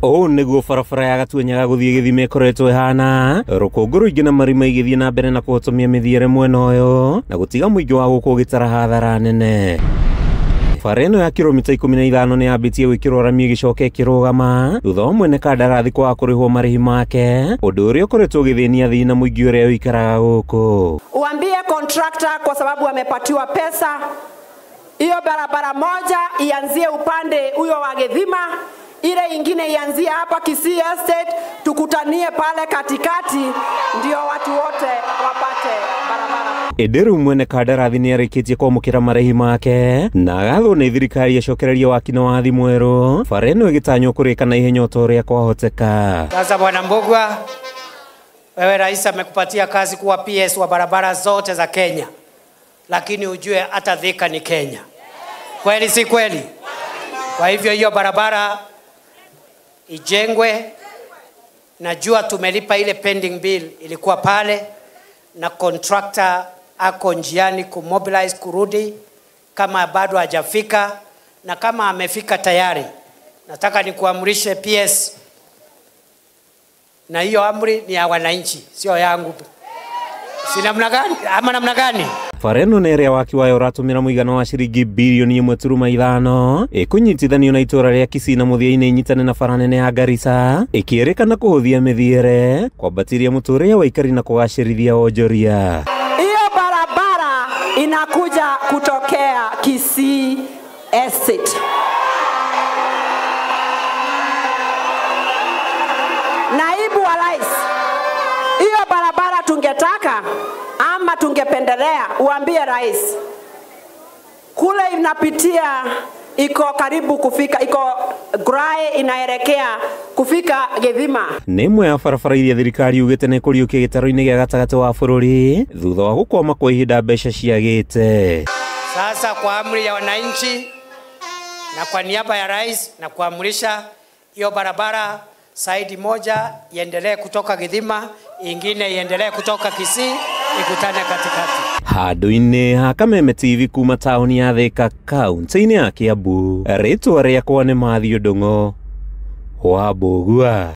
Ũũ nĩguo barabara ya Gatuanyaga gũthiĩ Gĩthima ĩkoretwo ĩhana, rũkũngũ rũingĩ na marima igĩthiĩ na mbere na kũhotomia mĩthiĩre mwena ũyũ na gũtiga mũingĩ wa gũkũ ũgĩtara hathara nene. Bara ĩno ya kilomita 15 nĩ yambĩtie gwĩkĩrwo rami ĩgĩcoka ĩkĩrũgama thutha wa mwene kandarathi kwaga kũrĩhwo marĩhi make, ũndũ ũrĩa ũkoretwo ũgĩthĩnia athii na mũingĩ ũrĩa ũikaraga gũkũ. Uambie contractor kwa sababu amepatiwa pesa hiyo, barabara moja ianzie upande huyo wa Githima, ile ingine ianzie hapa Kisii Estate, tukutanie pale katikati, ndio watu wote wapate barabara. Ĩndĩ rĩu mwene kandarathi nĩ arĩkĩtie kwamũkĩra marĩhi make na agathwo nĩ thirikari acokererie waki na wathi mwerũ, bara ĩno ĩgĩtanywo kũrĩka na ihenya o ta ũrĩa kwahoteka. Sasa Bwana Mbugua, wewe rais amekupatia kazi kuwa PS wa barabara zote za Kenya, lakini ujue hata Thika ni Kenya. Kweli si kweli? Kwa hivyo hiyo barabara ijengwe. Najua tumelipa ile pending bill ilikuwa pale, na contractor ako njiani kumobilize kurudi, kama bado hajafika, na kama amefika tayari, nataka nikuamrishe PS, na hiyo amri ni ya wananchi, sio yangu. Si namna gani ama namna gani? Bara ĩno nĩ ĩrĩa waki wayo ũratũmĩra mũigana wa ciringi birioni 1.5 ĩkũnyitithanio na itũra rĩa Kisii na mũthia-inĩ inyitane na bara nene ya Garissa, ĩkĩrĩkana kũhũthia mĩthiĩre, kwambatĩria mũtũrĩre wa aikari na kũgacĩrithia wonjoria. Hiyo barabara inakuja kutokea Kisii Estate. Naibu wa Rais, hiyo barabara tungetaka ama tungependelea uambie rais kule inapitia iko karibu kufika, iko Grai inaelekea kufika Githima. Nĩ ĩmwe ya barabara iria thirikari yugĩte nĩ kũriũkia gĩtarũ-inĩ gĩa gatagatĩ wa bũrũri thutha wa gũkwama kwa ihinda mbeca ciagĩte. Sasa kwa amri ya wananchi na kwa niaba ya rais na kuamrisha hiyo barabara saidi moja iendelee kutoka Githima, ingine iendelee kutoka Kisii, ikutane katikati. Handũ-inĩ ha Kameme TV kuma taũni ya Thika kaunti-inĩ ya Kiambu, rĩtwa rĩakwa nĩ Matthew Ndung'u wa Mbũgua.